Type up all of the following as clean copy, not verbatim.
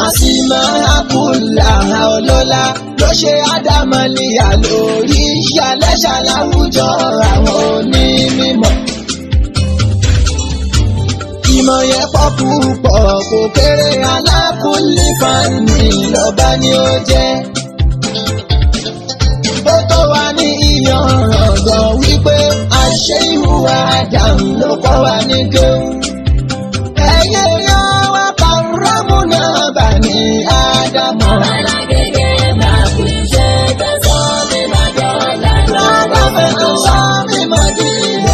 Àsìmọ́ àkùlà ọlọ́lá ló ṣe ádámọ̀lìyà lórí ṣàlẹ́ṣà láwùjọ àwọn onímọ̀. Ìmọ̀ yẹn pọ̀ púpọ̀ kò kéré alákùnlé fani lọ́ba ni ó jẹ́. Ó tó wa ní ìyànràn wípé àṣẹ ìhùwà Ádámù ló kọ́ wa ní kéwú. Ẹyẹ yọ wá kàrámù náà bà ní Ádámù. Alágége máa kú iṣẹ́ tẹ̀sán mi máa dọ́là Lára tó sọ mí mọ́ di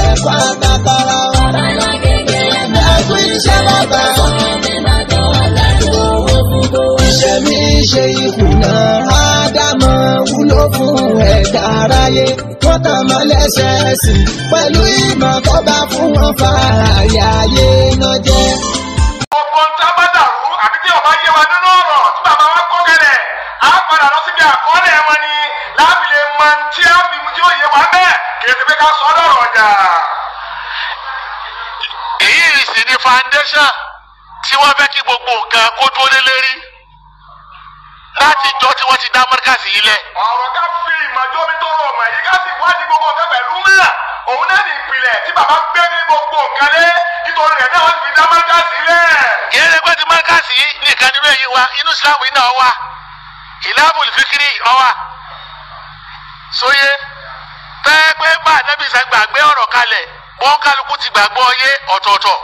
ẹ̀kọ́ àtàkàrà wa. Alágége máa Ẹ̀kú iṣẹ́ bàbá. tẹ̀sán mi máa dọ́là lówó fún kó. Iṣẹ́ mi ṣe ìkùnà Ádámù wúlò fún ẹ̀dá aráyé. Wọ́n tàn mọ́ lẹ́sẹ̀ẹ́sì pẹ̀lú ìmọ̀ tó bá fún wọn fààyè ayé náà jẹ́. Gbogbo ń tá bá dàrú àbí tí ọba yé wa nínú ọ̀rọ̀ tí bàbá wa kó kẹlẹ̀ á padà lọ síbi àkọọ́lẹ̀ wọn ni láàbì lè mọ tí a fi tí ó yé wa bẹ́ẹ̀ kì í ti pé ká sọ ọ́ dọ̀rọ̀ ọjà. Èyí sì ni foundation tí wọ́n fẹ́ kí gbogbo nǹkan kó dúró lé lérí láti jọ tí wọ́n ti dá mọ́ríkàsì yìí lẹ̀. Ọ̀rọ̀ ká fi ìmọ̀jọ́ mi tó rọ̀ mọ̀ yìí ká sì wádìí gbogbo nǹkan pẹ̀lú mọ́ òun náà ní ìpìlẹ̀ tí bàbá gbé ní gbogbo nǹkan lé nítorí rẹ̀ náà wọ́n ti fi dá mọ́ríkàsì lẹ̀. Kì í ṣe pé ti mọ́ríkàsì yìí nìkan nínú èyí wa inú ìsìlámù yìí náà wà ìlàmù ìfikiri ọwà sóyè tẹ́ pé bá ànábì sá gbàgbé ọ̀rọ̀ kalẹ̀ wọ́n kálukú ti gbàgbọ́ yé ọ̀tọ̀ọ̀tọ̀.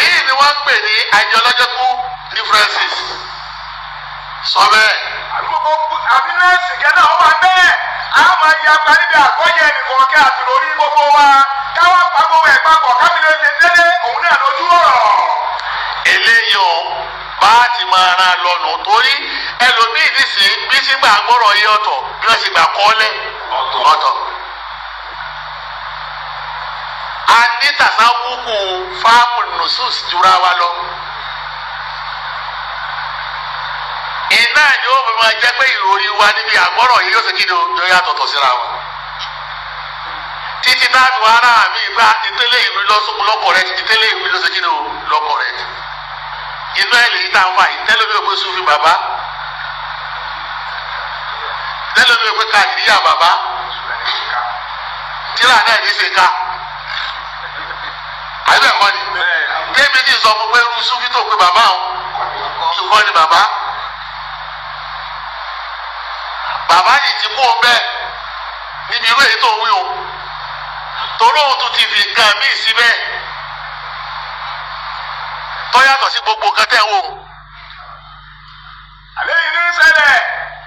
Èyí ni wọ́n ń pè ní ideological differences sọ bẹ́ẹ̀. Àbí nọ́ọ̀sì kẹ́ náà wà bẹ́ẹ̀ á máa ya pa níbi àkọ́yẹ ẹnìkọ̀ọ̀kẹ́ àti lórí gbogbo wa káwá pa gbogbo ẹ̀ papọ̀ kábílẹ̀ ṣe dédé òun náà lójú ọ̀rọ̀. Eléyìí ò bá ti máa ran lọ́nà torí ẹlòmíì nísìnyí bí sí gbà gbọ́rọ̀ yé ọ̀tọ̀ bí wọ́n sì gbà kọ́lẹ̀ ọ̀tọ̀. A ní tàṣàwùkù fáàmù nùsùs jura wa lọ. Iná ni ó fi máa jẹ́ pé ìròyìn wa níbi àgbọ́rọ̀ yìí yóò ṣe kí ni o jọ yàtọ̀tọ̀ síra wa. Títí táàbù ara mi gba ìtẹ́lẹ̀ ìlú lọ́kọ̀ rẹ ìtẹ́lẹ̀ ìlú lọ́sẹ̀ kí ni o lọ́kọ̀ rẹ. Inú ẹ̀ lèyí tá a ń fà yìí tẹ́lẹ̀ mi ò pé sufi bàbá tẹ́lẹ̀ mi ò pé kàdíyà bàbá tíra náà ní ṣe ká àbí ẹ̀kọ́ ni tẹ́mi ti sọ fún pé irú sufi tó pé bàbá òun ìkọ́ ni bàbá bàbá yìí ti kú òun bẹ́ẹ̀ níbi irú èyí tó ń wí o torí òun tún ti fi nǹkan míì síbẹ̀ tó yàtọ̀ sí gbogbo nǹkan tẹ́ ń wò. Àlẹ́ yìí ní ṣẹlẹ̀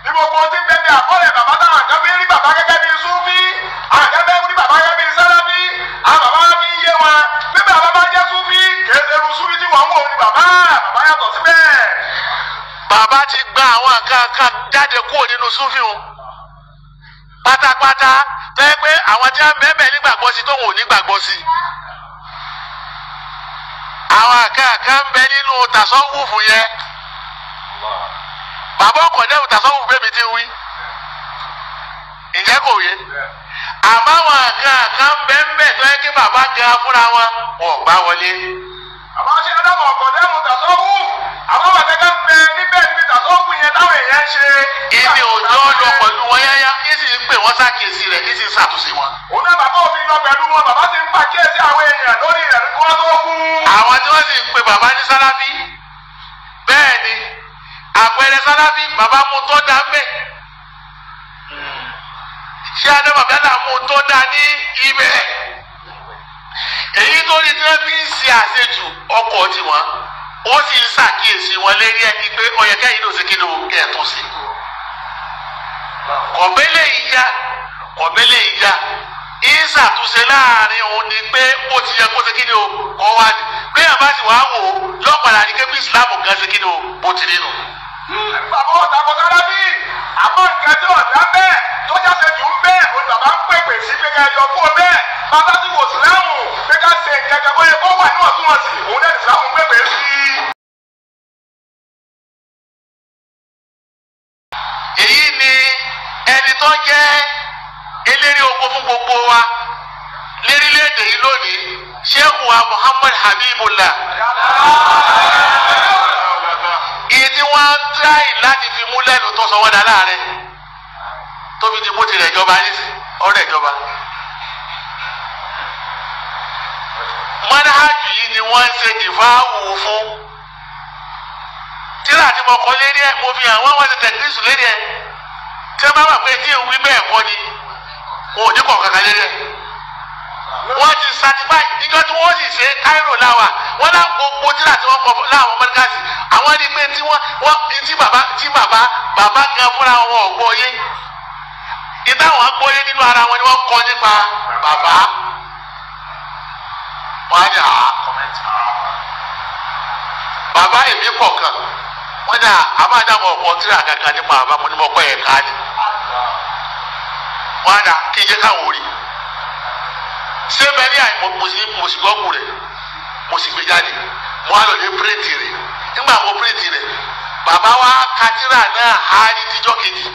ní gbogbo tí ń bẹ́ẹ̀ bí àkọọ́lẹ̀ bàbá táwọn kan fi ń rí bàbá gẹ́gẹ́ bí Súfí àwọn kan bẹ́ẹ̀ rí bàbá gẹ́gẹ́ bí Sáláfí àwọn bàbá wa fi ń yé wọn bí bàbá bá jẹ́ Súfí kìí ṣe irú Súfí tí wọ́n ń wò ní bàbá bàbá yàtọ̀ síbẹ̀. Bàbá ti gba àwọn nǹkan kan jáde kúrò nínú Súfí o pátápátá tẹ́ pé àwọn tí wọ́n mẹ́mẹ́ nígbàgbọ́ sí tóun ò nígbàgbọ́ sí. Àwọn nǹkan kan ń bẹ nínú tàsọ́wùfù yẹn bàbá ọkọ̀ dẹ́rù tàsọ́wùfù bẹ́ẹ̀ mi ti wí ǹjẹ́ kò yé àmọ́ àwọn nǹkan kan ń bẹ ń bẹ tó yẹ kí bàbá gan fúnra wọn wọn ò gbá wọlé. Àbá ṣe Ádámù ọ̀kọ̀ dẹ́rù tàsọ́wù àwọn bàtẹ́ kan bẹ níbẹ̀ níbi tàsọ́wù yẹn táwọn èèyàn ń ṣe. Ìní òjò lọ pẹ̀lú wọn yáyá kí sì ń pè wọ́n ṣàkíyèsí rẹ̀ kí sì ń ṣàtúnṣe wọn. Òun náà bàbá òfin lọ pẹ̀lú wọn bàbá ti ń pàkíyèsí àwọn èèyàn lórí rẹ̀ kí wọ́n tó kú. Àwọn tí wọ́n sì ń pe bàbá ní sáláfí bẹ́ẹ̀ ni àpẹẹrẹ sáláfí bàbá mú tó dá ń bẹ̀. Ṣé Ádámù Abdallah mú tó dá ní ibẹ̀? Èyí tó ní tí wọ́n fi ń ṣe àṣejù ọkọ̀ tiwọn ó sì ń ṣàkíyèsí wọn lérí ẹni pé ó yẹ kẹ́yìn ló ṣe kí ló kẹ́ ẹ̀ tún sí. Kọ̀bẹ́lẹ̀ ìyá kọ̀bẹ́lẹ̀ ìyá ìṣàtúnṣe láàrin òun ni pé ó ti yẹ kó ṣe kí ni o kọ́ wá ní bí àbá sì wá wò ó lọ́pàá ní kébí ìsìlámù gan ṣe kí ni o bó ti rí nù. Bàbá ọ̀tá kọ sálábì àmọ́ nǹkan tí ọ̀dà bẹ́ẹ̀ tó jáde jù ń bẹ́ẹ̀ òun bàbá ń pèpè sí pé ká yọ kó bẹ́ẹ̀ bàbá tí wò sílámù pé ká ṣe nǹkan kan bóyá kó wà níwọ̀ntúnwọ̀nsì òun náà ìsìlámù ń pèpè sí. Èyí ni ẹni tó jẹ́ eléré oko fún gbogbo wa lérílẹ̀-èdè yìí lónìí Sheikh wa Muhammad Habibullah. tíráì láti fi mú lẹ́nu tó sọ wọ́n dá láàrin tó fi di bó tilẹ̀ jọba nísì ọ̀rẹ́ ìjọba. Mọ́nájú yìí ni wọ́n ń ṣe dìfáwù fún. Tíra tí mo kọ lérí ẹ̀ mo fi hàn wọ́n wọ́n ti tẹ̀síṣù lérí ẹ̀. Tí wọ́n bá wà pé tí ń wí bẹ́ẹ̀ kọ́ ni wọn ò ní kọ̀ kankan lérí ẹ̀. Wọ́n ti satify níjọ́ tí wọ́n sì ṣe Cairo láwà wọ́n lá gbogbo tíra tí wọ́n kọ láwọn mọ́níkàsì àwọn ní pé tí wọ́n tí bàbá tí bàbá bàbá gan fúnra wọn ò gbọ́ yé. Ìtàwọn gbọ́ yé nínú ara wọn ni wọ́n kọ nípa bàbá. Wọ́n á ní àá bàbá èmi kọ̀ọ̀kan wọ́n ní àbájáde ọ̀pọ̀ tíra kankan nípa bàbá mo ní mo kọ́ ẹ̀ ká ni. Wọ́n á ní kí n jẹ́ káwọn ò rí. Ṣé bẹ́ẹ̀ ni àì mo sì gbọ́kù rẹ̀ mo sì gbé jáde mo á lọ lé pírètì rẹ̀ nígbà mo pírètì rẹ̀ bàbá wa ka tíra náà á ní tíjọ́ kejì.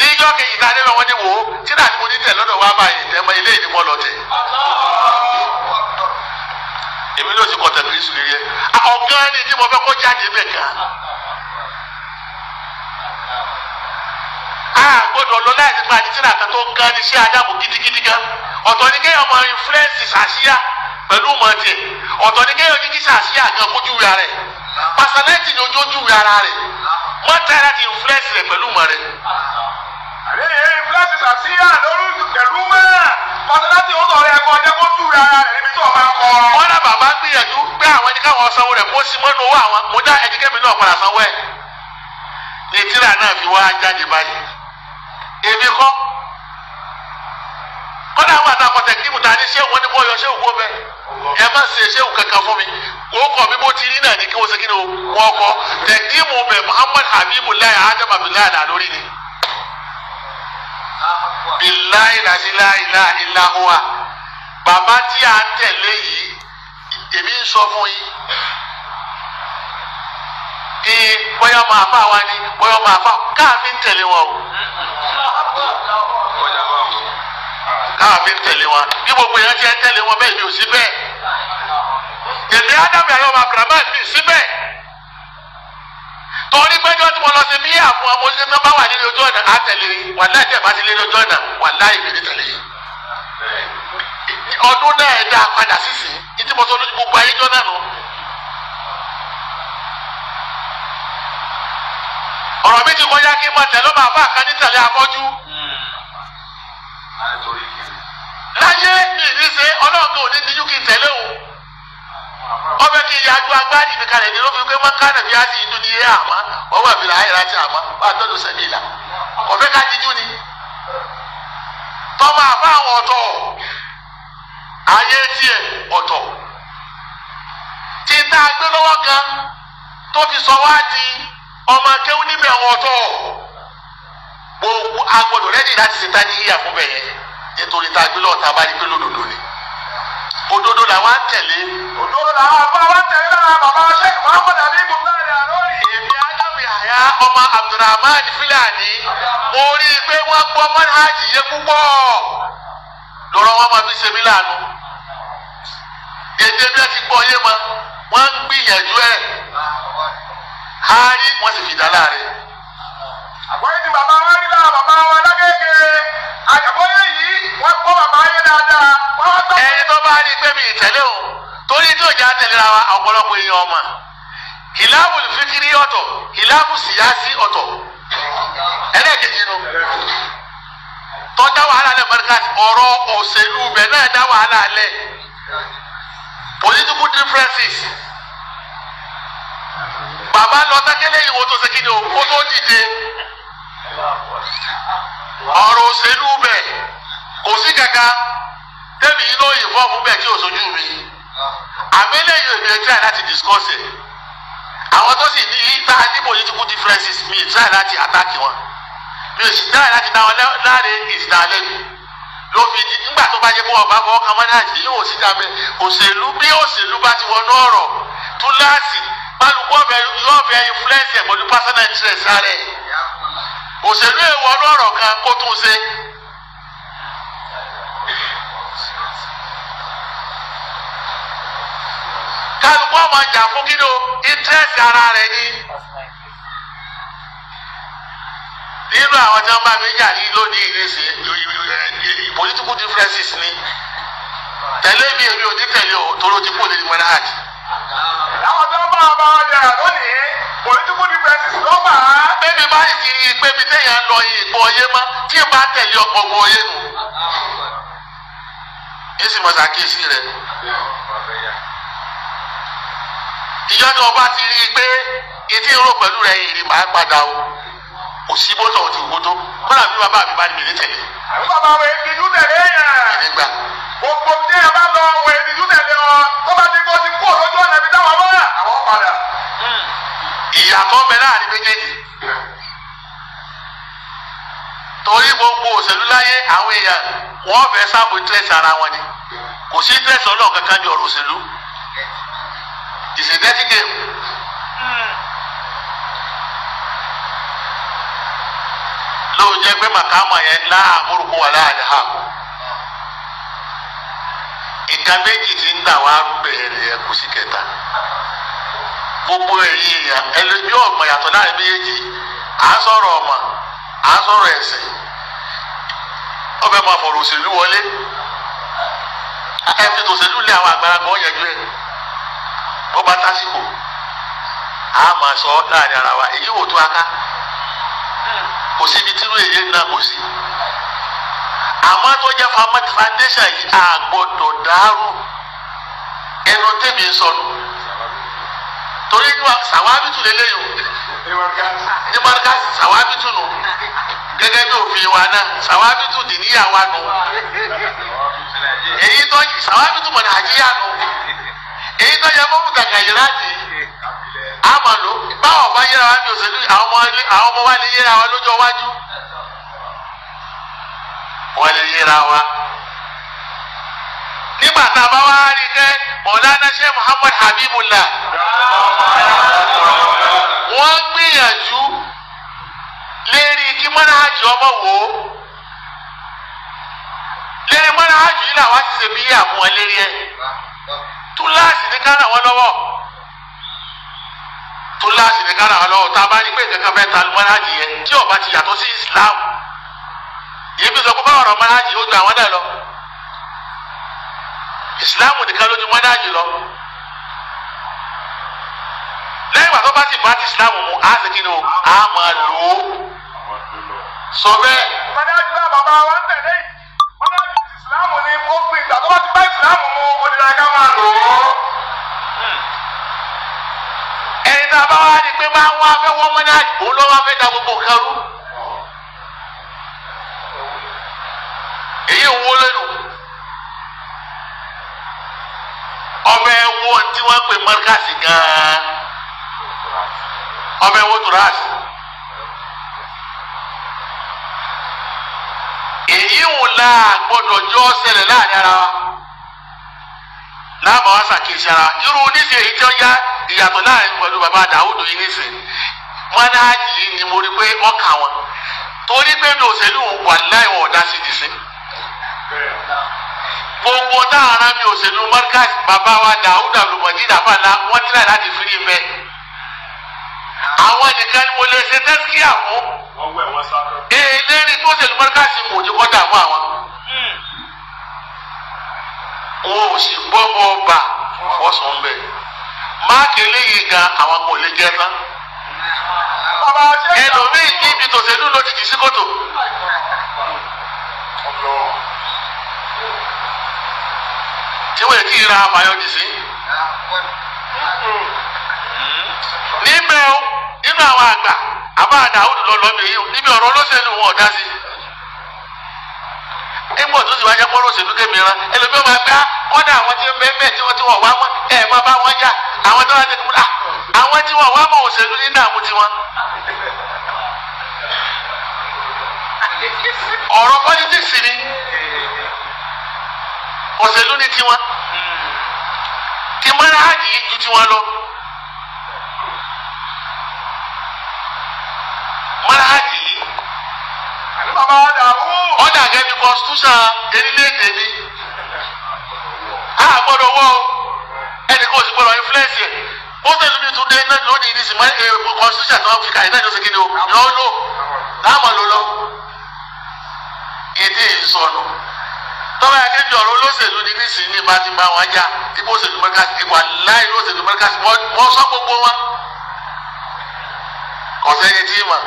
Níjọ́ kejì tá a débẹ̀ wọ́n ní wò ó tíra tí mo ní tẹ̀ lọ́dọ̀ wa báyìí tẹ̀ mọ́ ilé ìdìbò lọ tẹ̀. Èmi ló ti kọ̀tà kìrìsì lórí ẹ ọ̀gá ni tí mo fẹ́ kó jáde bẹ̀ gan. A gbọ́dọ̀ lọ láì nípa àti tíra kan tó gan ni ṣé Ádámù gidigidi gan. Ọ̀tọ̀ ni kéèyàn máa influence ṣàṣìyà pẹ̀lú mọ̀ tiẹ̀. Ọ̀tọ̀ ni kéèyàn kíkí ṣàṣìyà gan kójú ara rẹ̀. Pàṣẹlẹ́tì ni ojú ara rẹ̀. Wọ́n tẹ́ láti influence rẹ̀ pẹ̀lú mọ̀ rẹ̀. Àlẹ́ influence ṣàṣìyà lórí pẹ̀lú mọ́. Pàṣẹlẹ́tì ó sọ̀rọ̀ ẹ̀kọ́ ọjọ́ kó tú ara rẹ̀ níbi tó o máa kọ́. Wọ́n dá bàbá gbìyànjú pé àwọn ẹni káwọn sanwó rẹ̀ kó sí mọ́nú owó àwọn. Mo dá ẹnikẹ́mi náà padà sanwó ẹ̀. Ní tíra náà fi wá jáde báyìí. Èmi kọ́. Kọ́dà àwọn àtàkọ̀tẹ̀ kí mo ta ní ṣé wọ́n ní kó yọ ṣé òkú bẹ́ẹ̀. Ẹ má ṣe ṣé òkú kankan fún mi. Wọ́n kọ̀ bí mo ti rí náà ní kí wọ́n ṣe kí ni wọ́n kọ́. Tẹ̀kímù bẹ̀ Muhammad Habibullahi Adam Abdullahi àdá lórí ni. Billahi la ilaha illa huwa. Bàbá tí a ń tẹ̀lé yìí, èmi ń sọ fún yín. Kí bóyá máa fà wá ní bóyá máa fà káàfin ń tẹ̀lé wọn o. Káàfin ń tẹ̀lé wọn. Bí gbogbo yẹn ti ń tẹ̀lé wọn bẹ́ẹ̀ mi ò sí bẹ́ẹ̀. Èmi Ádámù yàrá ọmọ Abdulrahman mi sí bẹ́ẹ̀. Torí pé jọ́ tí mo lọ sí bí àfún ọmọ oníṣẹ́ tó bá wà nínú ojú ọ̀nà á tẹ̀lé yín. Wàláhì tẹ̀ bá ti lé lójú ọ̀nà, wàláhì mi ní tẹ̀lé yín. Ọdún náà ẹ̀ dá padà sísìn ní tí mo sọ lójú gbogbo ayé jọ náà nù. Ọ̀rọ̀ mi ti kọjá kí n máa tẹ̀lé ọmọ àbá kan ní tẹ̀lé afọ́jú. Láyé mi ní ṣe ọlọ́run tó ní tijú kí n tẹ̀lé òun. Ọbẹ̀ kí n yájú agbárí mi kalẹ̀ ní ló fi pé mọ́kànnà bí a sì ń dún ní yé àmọ́ wọ́n wà fìlà ayé láti àmọ́ wà á tọ́jú sẹ́mi ìlà. Ọ̀fẹ́ ká tijú ni. Tọ́mọ àbá àwọn ọ̀tọ̀ ayé tiẹ̀ ọ̀tọ̀. Tí n tá a gbé lọ́wọ́ kan tó fi sọ wá di ọmọ akéwú níbẹ̀ ọ̀tọ̀. Gbogbo agbọ́dọ̀ rẹ́dì láti ṣe tájí yíyà fún bẹ̀yẹn nítorí tá a gbé lọ́wọ́ tá a bá rí pé lódodo ni. Òdodo làwa ń tẹ̀lé. Òdodo làwọn àbá wa tẹ̀lé lára bàbá Sheikh Muhammad Habibullahi Al-Alori. Èmi Ádámù Yahya ọmọ Abdulrahman Fúlàní mo rí i pé wọ́n gbọ́ mọ́nájì yé púpọ̀ lọ́rọ̀ wọn máa fi ṣe mí láàánú. Èdè bí wọ́n ti gbọ́ yé mọ́ wọ́n ń gbìyànjú ẹ̀ hárí wọ́n sì fi dá láàrin. Àgbọ́yé tí bàbá wa rí lára bàbá wa lágége. Àgbọ́yé yìí wọ́n gbọ́ bàbá yé dáadáa. Wọ́n wá gbọ́. Ẹni tó bá rí i pé mi ìtẹ̀lé o torí tí òjá tẹ̀léra wa ọ̀pọ̀lọpọ̀ èèyàn ọmọ. Kìláàfù fíkiri ọ̀tọ̀, kìláàfù síyáàsì ọ̀tọ̀. Ẹlẹ́ẹ̀kejì nu. Tọ́jà wàhálà lẹ̀ mọ́ríkàsì ọ̀rọ̀ òṣèlú bẹ̀ náà dá wàhálà lẹ̀. Political differences. Bàbá lọ sákẹ́lẹ́ ìwò tó ṣe kíni o, kó tó dìde. Ọ̀rọ̀ òṣèlú bẹ̀ kò sí kankan tẹ́mi yìí ló yìnbọn bẹ́ẹ̀ tí ò sojú mi. Àmẹ́lẹ̀ yìí èmi ẹ̀ try láti discuss ẹ̀. Àwọn tó sì ní tá a ní political differences mi try láti attack wọn. Mi ò sì try láti dá wọn láre ìsìnàlẹ́nu. Ló fi di nígbà tó bá jẹ́ kó ọba fọwọ́ kan mọ́ni àti yóò sì dábẹ́. Òṣèlú bí òṣèlú bá ti wọnú ọ̀rọ̀ túláàsì kálukú ọ̀fẹ́ yóò fẹ́ influence ẹ̀ pẹ̀lú personal interest rẹ̀. Òṣèlú èèwọ̀ ọ̀nà ọ̀rọ̀ kan kó tún ṣe. Kálukú ọmọ ìjà fún kí ni o interest ara rẹ̀ ni. Nínú àwọn tí wọ́n bá mi jà yìí lónìí nísìnyí political differences ni. Tẹ̀lé mi èmi ò ní tẹ̀lé o torí o ti kú òde ní manhaj. Àwọn tó ń bá ọba ọjà lónìí political differences ló fà á. Bẹ́ẹ̀ni báyìí ti rí i pé mi téèyàn lọ ìgbọ́ ọyé mọ́ tí ì bá tẹ̀lé ọ̀pọ̀ gbọ́ ọyé nù. Yìí sì mọ̀ ṣàkíyèsí rẹ̀. Ìjọ tí wọ́n bá ti rí i pé etí ń rò pẹ̀lú rẹ̀ ìrì máa padà o. Kò sí bótó ti wò tó. Kọ́lá mi bàbá mi bá ní mi ní tẹ̀lé. Àbí bàbá wọn èdè jú tẹ̀lé yẹn. Nígbà. Gbogbo tí ẹ bá lọ wọn èdè jú tẹ̀lé wọn. Tó bá ti kó ti kú òlójú ọ̀nà ibi táwọn bá wà. Àwọn padà. Ìyàtọ̀ ń bẹ láàrin méjèèjì. Torí gbogbo òṣèlú láyé àwọn èèyàn wọ́n fẹ́ sáàbù interest ara wọn ni. Kò sí interest ọlọ́run kankan ní ọ̀rọ̀ òṣèlú. It's a dirty game. Lóò jẹ́ pé màkàmà yẹn láàmúrúkú wà láàrin ha. Ìka méjì ti ń dà wá bẹ̀rẹ̀ yẹn kò sí kẹta. Gbogbo èyí èèyàn ẹlẹ́bí ọ̀mọ̀ yàtọ̀ láàrin méjèèjì. À ń sọ̀rọ̀ ọ̀mọ̀, à ń sọ̀rọ̀ ẹ̀sìn. Ó fẹ́ máa fọ̀rọ̀ òṣèlú wọlé. Ẹ fi tòṣèlú lé àwọn àgbàlagbà ọ̀yẹ́jú ẹ̀. Bó bá tásìkò, a máa sọ láàrin ara wa, èyí wò tó aká. Kò síbi tí irú èyí náà kò sí. Àmọ́ tó jẹ́ foundation yìí a gbọ́dọ̀ dàrú. Ẹnu tèmi sọnù. Torí sàwábìtù lélẹ́yìn o. Ní Mọ́ríkàsì sàwábìtù nù. Gẹ́gẹ́ bí òfin wa náà, sàwábìtù dìníyà wa nù. Èyí tó sàwábìtù mọ̀nà àjíyà nù. Èyí tó yẹ mọ́mú kàkà yìí láti àmàlò báwọn bá yẹra wa ní òṣèlú àwọn ọmọ wa lè yẹra wa lọ́jọ́ iwájú. Wọ́n lè yẹra wa. Nígbà tá a bá wá rí kẹ́ Mọ̀lánà Sheikh Muhammad Habibullah. Wọ́n gbìyànjú lérí kí mọ́nájì ọmọ wò ó. Lérí mọ́nájì yìí làwọn ti ṣe bí àmú wọn lérí ẹ̀. Túláàsì ní ká ràn wọ́n lọ́wọ́. Túláàsì ní ká ràn wọ́n lọ́wọ́. Tá a bá rí pé kankan fẹ́ ta mọ́nájì yẹn tí ó bá ti yàtọ̀ sí Islam. Èyí fi sọ pé báwọn ọ̀rọ̀ mọ́nájì ó ju àwọn náà lọ. Islam nìkan ló ju mọ́nájì lọ. Lẹ́yìn ìgbà tó bá ti bá ti Islam mu, á sì kí ni o, á máa lò ó. Sọ bẹ́ẹ̀. Mọ́nájì náà bàbá wa ń tẹ̀lé yìí. Mọ́nájì ti Islam ni ó fi ìgbà tó bá ti bá Islam mu, ó ní ká máa lò ó. Ẹni tá a bá wá ní pé máa ń wá fẹ́ wọ́n mọ́nájì, òun ló wá fẹ́ da gbogbo nǹkan rú. Èyí ń wó lẹ́nu. Ọbẹ̀ wo tí wọ́n pè mọ́ríkàsì gan-an. Ọbẹ̀ wo tùràsì. Èyí ń la gbọ́dọ̀ jọ ṣẹlẹ̀ láàrin ara wa. Láàmú wa ṣàkíyèsí ara. Irú oníṣẹ́ èyí tí ó yá ìyàtọ̀ láàrin pẹ̀lú bàbá Dàúdù yìí nísìnyí. Mọ́nájì yìí ni mo rí pé ọkà wọn. Torí pé mi òṣèlú wà láì wọ̀ ọ̀dá sí dìísí. Gbogbo táàrà mi òṣèlú Markaz bàbá wa Dàúdù Abdulmajid Àfàlà wọ́n ti láì láti fi rí mẹ́. Àwọn nìkan ni mo lè ṣe tẹ́síkíà fún. Èlérí tó ṣèlú Markaz kò ní kọ́dà fún àwọn. Wọn ò sì gbọ́ bọ́ bà fọ́sùn bẹ́ẹ̀. Máàkì eléyìí gan àwọn kò lè jẹ tán. Ẹlòmíì níbi tòṣèlú ló ti jì sí kòtò. Tí wọ́n ti ra àbáyọ jì sí. Níbẹ̀ o, nínú àwọn àgbà, àbá Dàúdù lọ lọ́ mi yìí o, níbi ọ̀rọ̀ olóṣèlú wọn ò dá sí. Nígbà tó sì wá jẹ́ pọ́nrọ́ òṣèlú kémi rán, ẹlòmíì máa gbá kọ́dà àwọn tí ń bẹ́ẹ̀ bẹ́ẹ̀ tí wọ́n ti wọ̀ wá mọ́ ẹ̀ máa bá wọn jà, àwọn tó wá ti kú àwọn tí wọ́n wá mọ̀ òṣèlú ní dààmú tiwọn. Ọ̀rọ̀ pọ́lítíìsì ni òṣèlú ní tiwọn. Tí mọ́nájì yìí ju tiwọn lọ. Mọ́nájì yìí. Bàbá Dàúdù. Ọ̀dà gẹ́gẹ́ bí constitution orílẹ̀-èdè ni. A gbọ́dọ̀ wọ́ o. Ẹnì kan ò sì gbọ́dọ̀ influence ẹ̀. Ó tẹ̀lé mi tún dé náà lónìí ní sìnmọ́ constitution tó ń fi kàyé náà ní oṣù kìíní o. Yọ ọ́ lò Láàmú ló lọ. Èdè ìsọnù. Tọ́ba yà kébi ọ̀rọ̀ olóṣèlú ni nísìnyí bá ti bá wọn jà ibo òṣèlú mẹ́ríkà wà láì olóṣèlú mẹ́ríkà wọ́n sọ gbogbo wọn. Kò sẹ́ni tí mà.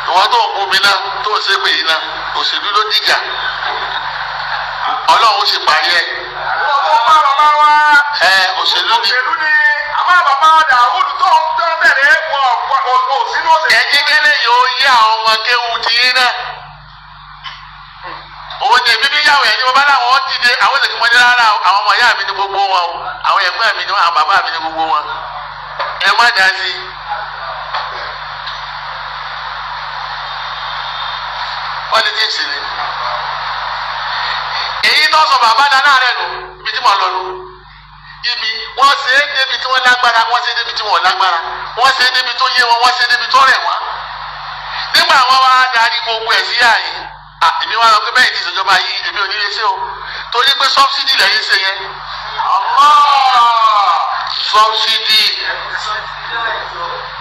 Ìwọ́n tó ń bú mi náà tó ń ṣépè yìí náà òṣèlú ló dìjà. Ọlọ́run sì parí ẹ̀. Wọ́n tó bá bàbá wa. Ẹ òṣèlú ni. Òṣèlú ni àmọ́ bàbá Dàwúdù tó ń tán tẹ̀lé wọn ò sínú òṣèlú. Ẹ̀jẹ̀ kẹ́lẹ́ yóò yí àwọn ọmọ kéwu ti yín náà. Òun ni èmi bí yàwó ẹ̀ ní bàbá làwọn dìde àwọn ìsèkí mọ́ ní rárá o àwọn ọmọ ìyá mi ní gbogbo wọn o àwọn ẹ̀gbọ́n mi ní àwọn bàbá mi ní gbogbo wọn. Ẹ má dá sí i. Politics ni. Èyí tó sọ bàbá dáná rẹ̀ nù ibi tí mo lọ nù. Ibi wọ́n ṣe é débi tí wọ́n lágbára wọ́n ṣe é débi tí wọ́n lágbára wọ́n ṣe é débi tó yé wọn wọ́n ṣe é débi tó rẹ̀ wọ́n. Nígbà wọn wá darí gbogbo ẹ̀ sí àyè èmi wá lọ pé bẹ́ẹ̀ ti ìṣèjọba yìí èmi ò ní lè ṣe o torí pé sọ́bsidì lẹ́yìn ṣe yẹn. Sọ́bsidì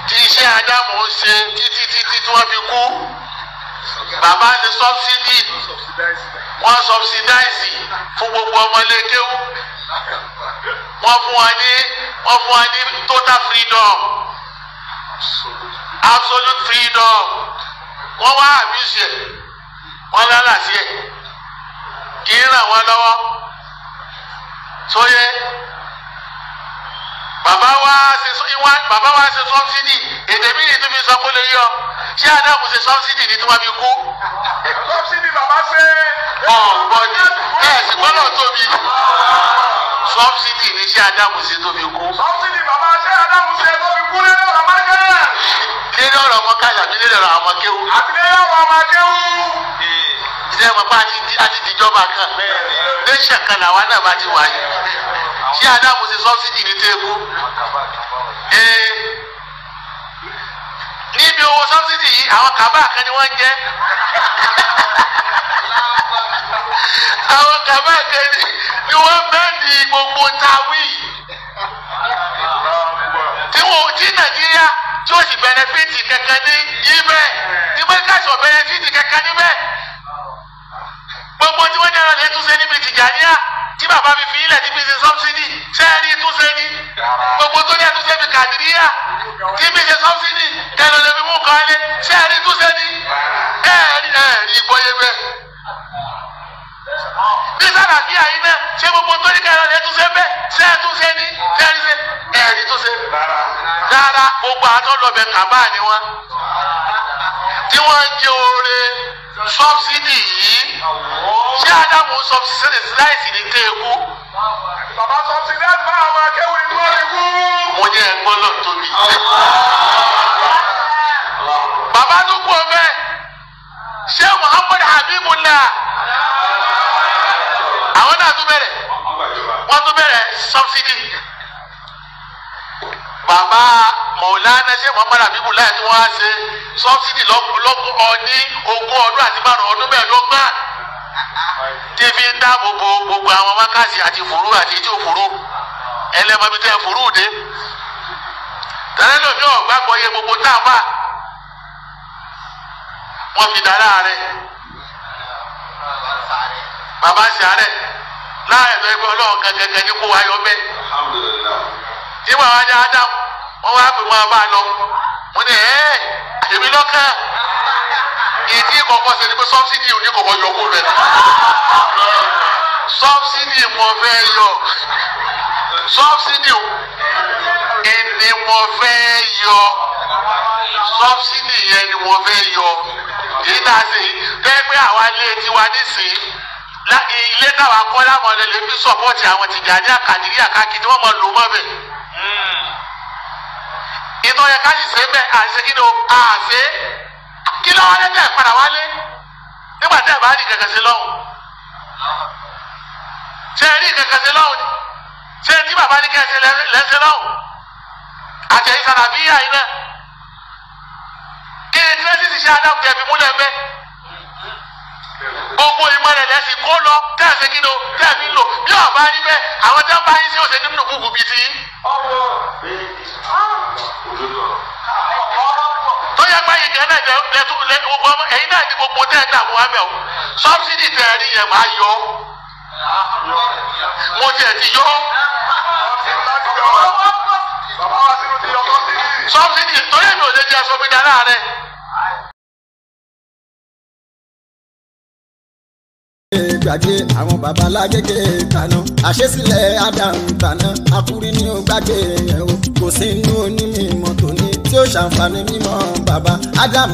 tí iṣẹ́ Ádámù ń ṣe títí títí tí wọ́n fi kú. Bàbá ṣe sọ́bsidì wọ́n sọ́bsidáìsì fún gbogbo ọmọlé kéwú. Wọ́n fún wa ní wọ́n fún wa ní total freedom, absolute freedom. Wọ́n wá àbíṣe wọ́n lálà sí ẹ̀ kì í ràn wọ́n lọ́wọ́. Sóyè bàbá wa ṣe bàbá wa ṣe sọ́bsidì èdè mi ni tó fi sọ kó lè yọ ṣé Ádámù ṣe sọ́bsidì ni tí wọ́n fi kú. Sọ́bsidì bàbá ṣe. Ọ̀gbọ́n ni ẹ̀ sì gbọ́dọ̀ tóbi. Sọ́bsidì ni ṣé Ádámù ṣe tó fi kú. Sọ́bsidì bàbá ṣé Ádámù ṣe tó fi kú lórí ọ̀rọ̀ Mọ́kàyà. Lórí ọ̀rọ̀ Mọ́kàyà mi lórí ọ̀rọ̀ àwọn kéwú. Àti lórí ọ̀rọ̀ ọmọ kéwú. Ìdílé wọn bá a ti dìjọba kan. Nation kan làwa náà bá ti wáyé. Ṣé Ádámù ṣe sọ́bsidì ní téèkú? Níbi owó sọ́bsidì yìí àwọn kàbá kan ni wọ́n ń jẹ́. Àwọn kàbá kan ni wọ́n bẹ́ẹ̀ di gbogbo tawí. Tí wọ́n ti Nàìjíríà tí ó sì bẹnẹfìtì kankan ní ibẹ̀ tí mẹ́kàsì ò bẹnẹfìtì kankan níbẹ̀. Gbogbo tí wọ́n dára lè túnṣe níbi Tìjàníyà tí bàbá mi fi ilẹ̀ tí fi ṣe sọ́bsidì sẹ́ẹ̀rí túnṣe ní. Gbogbo tó ní ẹtúnṣe mi Kàdíríyà tí fi ṣe sọ́bsidì kẹlẹ́ lè fi mú kan lé sẹ́ẹ̀rí túnṣe ní. Ẹ̀ẹ́rì ẹ̀ẹ́rì gbọ́yé bẹ́ẹ̀. Ní sàlàfíà yìí náà ṣé gbogbo tó ní kẹlẹ́ lè túnṣe bẹ́ẹ̀ sẹ́ẹ̀ túnṣe ní sẹ́ẹ̀rí ṣe ẹ̀ẹ́rì túnṣe. Rárá gbogbo àtọ́lọ́bẹ̀ kàbá ni wọ́n tí wọ́n ń jẹ oore sọ́bsidì yìí. Ṣé Ádámù sọ́bsidì láìsí ní téèkú? Bàbá sọ́bsidì láti bá àwọn akéwì ní wọ́n ti kú. Mo ní ẹ̀gbọ́n lọ tóbi. Bàbá tó kú ọbẹ̀ ṣé Muhammad Habibullah àwọn náà tún bẹ̀rẹ̀ wọ́n tún bẹ̀rẹ̀ sọ́bsidì. Bàbá Mọ̀lánà ṣé Muhammad Habibullah tí wọ́n á ṣe sọ́bsidì lọ́kọ̀ ní ogún ọdún àti márùn ọdún mẹ́ẹ̀ẹ́dọ́gbọ̀n tí fi ń dáàbò bo gbogbo àwọn wákàtí àti fòrú àti etí òfòrú ẹlẹ́mọ̀bí tẹ́ fòrú dé tẹ́lẹ̀ lómi ọ̀gbàgbọ́ yẹ gbogbo tá a bá wọ́n fi dára rẹ̀ bàbá ṣe àárẹ̀ láàrẹ̀ tó yẹ pé ọlọ́run kankankan ní kó wa yọ bẹ́ẹ̀ tí bàbá ní Ádámù wọ́n wá pè wọ́n bá lọ wọ́n ní ẹ́ èmi lọ́kàn ìdí kọ̀ọ̀kan ṣe ni pé sọ́bsidì ò ní kọ̀ọ̀kan yọ kó rẹ̀ sọ́bsidì mo fẹ́ yọ sọ́bsidì ẹni mo fẹ́ yọ sọ́bsidì yẹn ni mo fẹ́ yọ èyí tá a ṣe fẹ́ pé àwa ilé tiwa nísìnyí ilé táwa kọ́ láwọn ọ̀lẹ́ lè fi sọ̀pọ̀tì àwọn Tìjàní àkàdìrí àkàkì tí wọ́n mọ̀ lò mọ́ bẹ̀. Ìtọ́ yẹ ká sì ṣe bẹ́ẹ̀ àṣẹ kí ni o àṣẹ kí lọ́wọ́ lé tẹ̀ padà wálé nígbà tẹ̀ bá rí kankan sí lọ́hùn. Ṣé ẹ rí kankan sí lọ́hùn ni? Ṣé tí bàbá ní kẹ́ ẹ ṣe lẹ́sẹ̀ lọ́hùn? Àtẹ̀yìn sàràbíyà yìí náà. Kí ni tí wọ́n sì ṣe Ádámù tẹ̀ fi múlẹ̀ mẹ́? Gbogbo ìmọ̀ rẹ̀ lẹ́sìn kó lọ tẹ̀sí kí ni o tẹ̀sí lò bí ọba rí bẹ́ẹ̀ àwọn tí wọ́n bá yín sí òsè nínú kúkú bíi ti yín. jẹ́ pé ìkẹ́ náà lẹ́tún ẹ̀yin náà ní gbogbo tẹ́ ẹ̀ dààmú wa mẹ́ o sọ́bsidì tẹ́ ẹ rí yẹn máa yọ mo tiẹ̀ ti yọ sọ́bsidì torí èmi ò lè jẹ́ sọmi dára rẹ̀. Gbàgbé àwọn baba lágége kaná àṣesílẹ̀ Adam tàná akúrí ní ó gbàgbé yẹn o kò sí inú onímọ̀ tòní tí ó ṣàǹfààní mímọ̀ baba Adam.